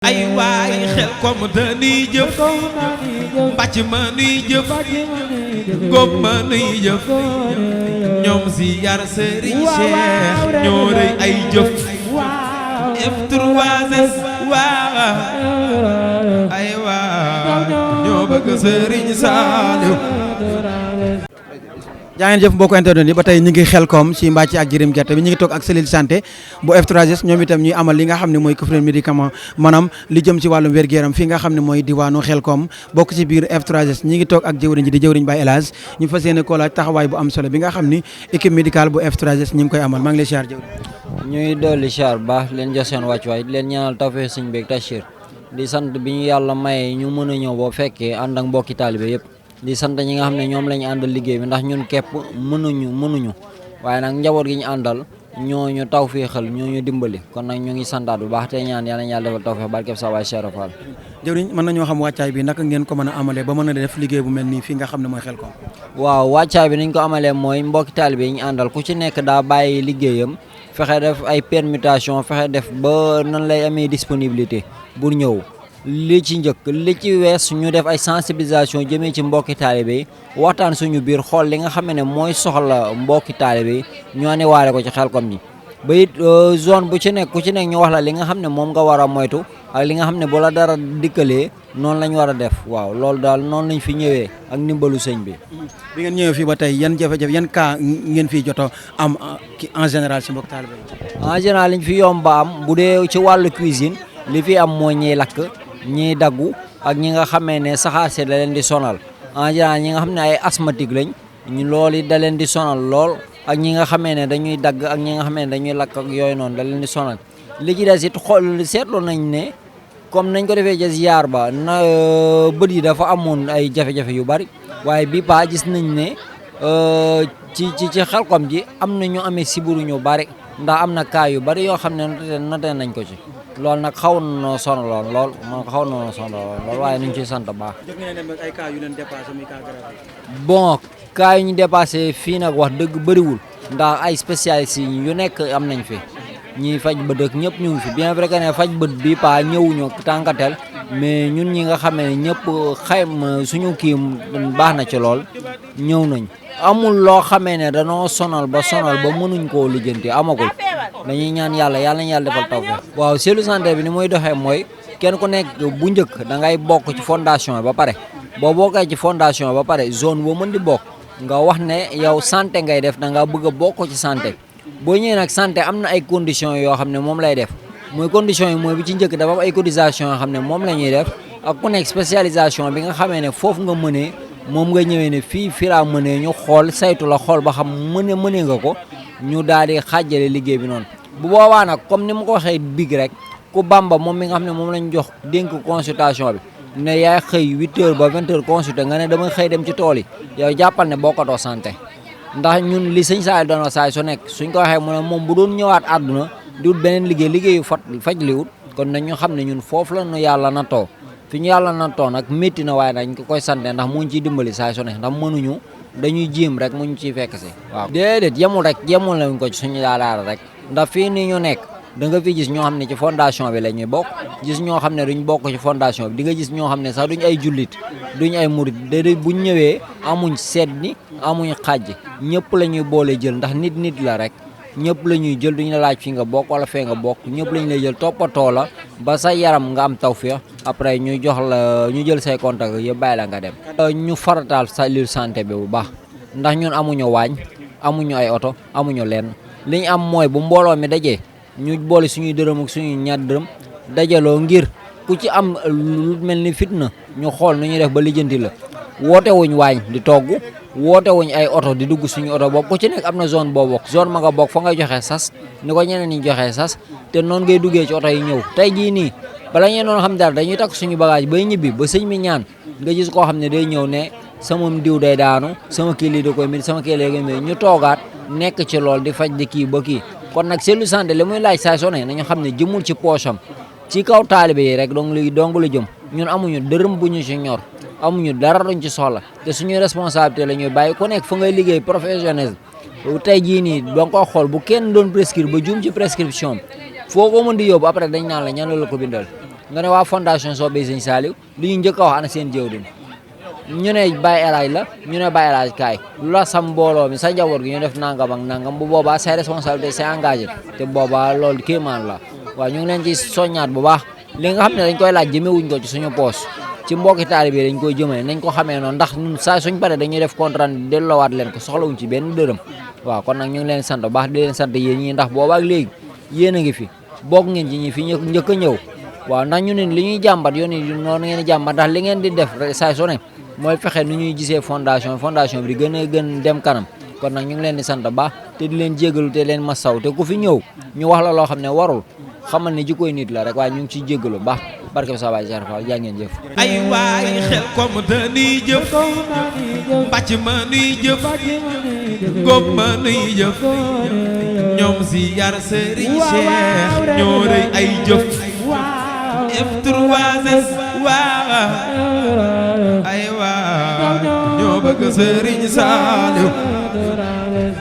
ay waay xel kom dañuy jëf mbàcc ma nuy jëf góob ma nuy jëf ñoom si yar Serigne Cheikh ñoo rëy ay jëf F3S waaw ay waaw ñoo bëgg Serigne Saliou. jaa ngeen jëf mbokku internet yi ba tey ñu ngi Xelcom ci Mbàcc ak Jërim Gerte bi ñu ngi toog ak cellule santé bu F3S ñoom itam ñuy amal li nga xam ne mooy coffret médicament maanaam li jëm ci wàllum wér-gu-yaram fii nga xam ne mooy diwaanu Xelcom bokk ci biir F3S ñi ngi toog ak jëwriñ ji di jëwriñ Baye El Hadj ñu fas yéene koo laaj taxawaay bu am solo bi nga xam ni équipe médicale bu F3S ñi ngi koy amal maa ngi lay siyaar jëwriñ. ñuy dolli siyaar bu baax leen jox seen wàccuwaay leen ñaanal tawfeex suñu beeg tachir di sant bi ñu yàlla maye ñu mën a ñëw boo fekkee ànd ak mbokki taalibe yëpp di sant ñi nga xam ne ñoom la ñu àndal liggéey bi ndax ñun képp mënuñu waaye nag njaboot gi ñu àndal ñooñu tawféexal ñooñu dimbali kon nag ñu ngi santaat bu baax te ñaan yàlla ñu yàlla defal tawféex barkeb sa waay Cheikh Fall. jëwriñ mën nañoo xam wàccaay bi naka ngeen ko mën a amalee ba mën a def liggéey bu mel nii fii nga xam ne mooy Xelcom. waaw wàccaay bi niñ ko amalee mooy mbokki taalibe yi ñu àndal ku ci nekk daa bàyyi liggéeyam fexe def ay permutation fexe def ba nan lay amee disponibilité pour ñëw li ci njëkk li ci wees ñu def ay sensibilisation jëmee ci mbokki taalibe yi waxtaan suñu biir xool li nga xam ne mooy soxla mbokki taalibe yi ñu ane waale ko ci Xelcom ji ba it zone bu ci nekk ku ci nekk ñu wax la li nga xam ne moom nga war a moytu ak li nga xam ne bu la dara dikkalee noonu lañ war a def waaw loolu daal noonu lañ fi ñëwee ak ndimbalu sëñ bi. bi ngeen ñëwee fii ba tey yan jafe-jafe yan cas ngeen fiy joto am en général si mbokki taalibe yi. en général liñ fi yomb ba am bu dee ci wàllu cuisine li fi am mooy ñiy lakk ñiy daggu ak ñi nga xamee ne saxaar si da leen di sonal en général ñi nga xam ne ay asthmatique lañ ñu loolu it da leen di sonal lool ak ñi nga xamee ne dañuy dagg ak ñi nga xamee ne dañuy lakk ak yooyu noonu da leen di sonal li ci des it xool seetlu nañ ne comme nañ ko defee ca ziar ba na bët yi dafa amoon ay jafe-jafe yu bari waaye bi pa gis nañ ne ci Xelcom ji am na ñu amee siburu ñu bari ndax am na cas yu bari yoo xam ne noté nañ ko ci loolu nag xaw na sonaloon lool man xaw na sonaloon lool waaye nañ ciy sant baax. jot ngeen dem ay cas yu leen dépassé muy cas grave. bon cas yu ñu dépassé fii nag wax dëgg bëriwul ndax ay spécialistes yu nekk am nañ fi ñiy faj bët ak ñëpp ñu ngi fi bien vrai que ne faj bët bi pa ñëwuñu tànkatel mais ñun ñi nga xamee ne ñëpp xayma suñu kii baax na ci lool ñëw nañ amul loo xamee ne danoo sonal ba mënuñ koo lijjanti amagul dañuy ñaan yàlla nañu yàlla defal tawfeex. waaw cellule santé bi ni muy doxee mooy kenn ku nekk bu njëkk da ngay bokk ci fondation ba pare boo bokkee ci fondation ba pare zone boo mën di bokk nga wax ne yow santé ngay def da nga bëgg a bokk ci santé boo ñëwee nag santé am na ay conditions yoo xam ne moom lay def mooy conditions yi mooy bi ci njëkk dafa am ay cotisation yoo xam ne moom la ñuy def ak ku nekk spécialisation bi nga xamee ne foofu nga mënee moom nga ñëwee ne fii laa mënee ñu xool saytu la xool ba xam mënee nga ko ñu daal di xaajale liggéey bi noonu bu boobaa nag comme ni ma ko waxee big rek ku Bamba moom mi nga xam ne moom lañ jox dénk consultation bi ne yaay xëy 8h ba 20h consulté nga ne dama xëy dem ci tool yi yow jàppal ne bokkatoo santé ndax ñun li sëñ Saliou doon saay su nekk suñ ko waxee mu ne moom bu doon ñëwaat àdduna di wut beneen liggéeyu faj li wut kon nag ñu xam ne ñun foofu la ñu yàlla nattoo fi ñu yàlla nattoo nag métti na waaye dañ ko koy sante ndax mu ngi ciy dimbali saay su nekk ndax mënuñu dañuy jéem rek mu ñu ciy fekk si waaw déedéet yemul lañ ko ci suñu daara rek ndax fii nii ñu nekk da nga fi gis ñoo xam ne ci fondation bi la ñuy bokk gis ñoo xam ne duñ bokk ci fondation bi di nga gis ñoo xam ne sax duñ ay jullit duñ ay murit déedéet buñ ñëwee amuñ sedni amuñ xàjj ñëpp la ñuy boole jël ndax nit la rek ñëpp la ñuy jël duñ la laaj fi nga bokk wala fee nga bokk ñëpp la ñu lay jël toppatoo la ba sa yaram nga am tawfeex après ñu jox la ñu jël say contact yëpp bàyyi la nga dem. ñu farataal cellule santé bi bu baax ndax ñun amuñu waañ amuñu ay oto amuñu lenn li ñu am mooy bu mbooloo mi dajee ñu boole suñuy dërëm ak suñuy ñaar dërëm dajaloo ngir ku ci am lu mel ni fitna ñu xool nu ñuy def ba lijjanti la woote wuñ waañ di togg woote wuñ ay oto di dugg suñu oto boobu ku ci nekk am na zone boo bokk zone ma nga bokk fa ngay joxe sas ni ko ñeneen ñi joxe sas te noonu ngay duggee ci oto yi ñëw tey jii nii bala ngeen doon xam dara dañuy takk suñu bagage bay ñibbi ba sëñ mi ñaan nga gis koo xam ne day ñëw ne sama diw day daanu sama kii lii da koy métti sama kii lii da koy métti ñu toogaat nekk ci lool di faj di kii ba kii kon nag cellule santé li muy laaj saa su ne nañu xam ne jëmul ci poche am ci kaw taalibe yi rek dong la jëm ñun amuñu dërëm bu ñu ci ñor amuñu dara duñ ci soxla te suñuy responsabilité la ñuy bàyyi ku nekk fa ngay liggéey professionnel tey jii nii da nga ko xool bu kenn doon prescrire ba juum ci prescription foo ko mën di yóbbu après dañ naan la ñan la ko bindal nga ne waa fondation Sobe Sëñ Saliou li ñu njëkk a wax ana seen jëwriñ ñu ne Baye El Hadj la ñu ne Baye El Hadj kaay lu la sam mbooloo mi sa njaboot gi ñu def nangam ak nangam bu boobaa say responsabilité c'est engagé te boobaa loolu kéemaan la waaw ñu ngi leen ci soññaat bu baax li nga xam ne dañ koy laaj jëmewuñ ko ci suñu poos ci mbokki taalibe dañ koy jëmale nañ ko xamee noonu ndax ñun saa suñ paree dañuy def contrat delloowaat leen ko soxlawuñ ci benn dërëm waaw kon nag ñu ngi leen sant bu baax di leen sant yéen ñi ndax boobaak léegi yéen a ngi fi bokk ngeen ci ñi fi njëkk a ñëw waaw ndax ñu ne li ñuy jàmbat yoon yi noonu ngeen di jàmbat ndax li ngeen di def saa su ne mooy fexe nu ñuy gisee fondation bi di gën dem kanam kon nag ñu ngi leen di sant baax te di leen jégalu te leen masaw te ku fi ñëw ñu wax la loo xam ne warul xamal ne jikkoy nit la rek waaye ñu ngi ciy jégalu baax barke sa baay Cheikh Fall jaa ngeen jëf ay waay xel kom dañuy jëf mbàcc ma nuy jëf góob ma nuy jëf ñoom si yar Serigne Cheikh ñoo rëy ay jëf F3S waaw ay waaw ñoo bëgg Serigne Saliou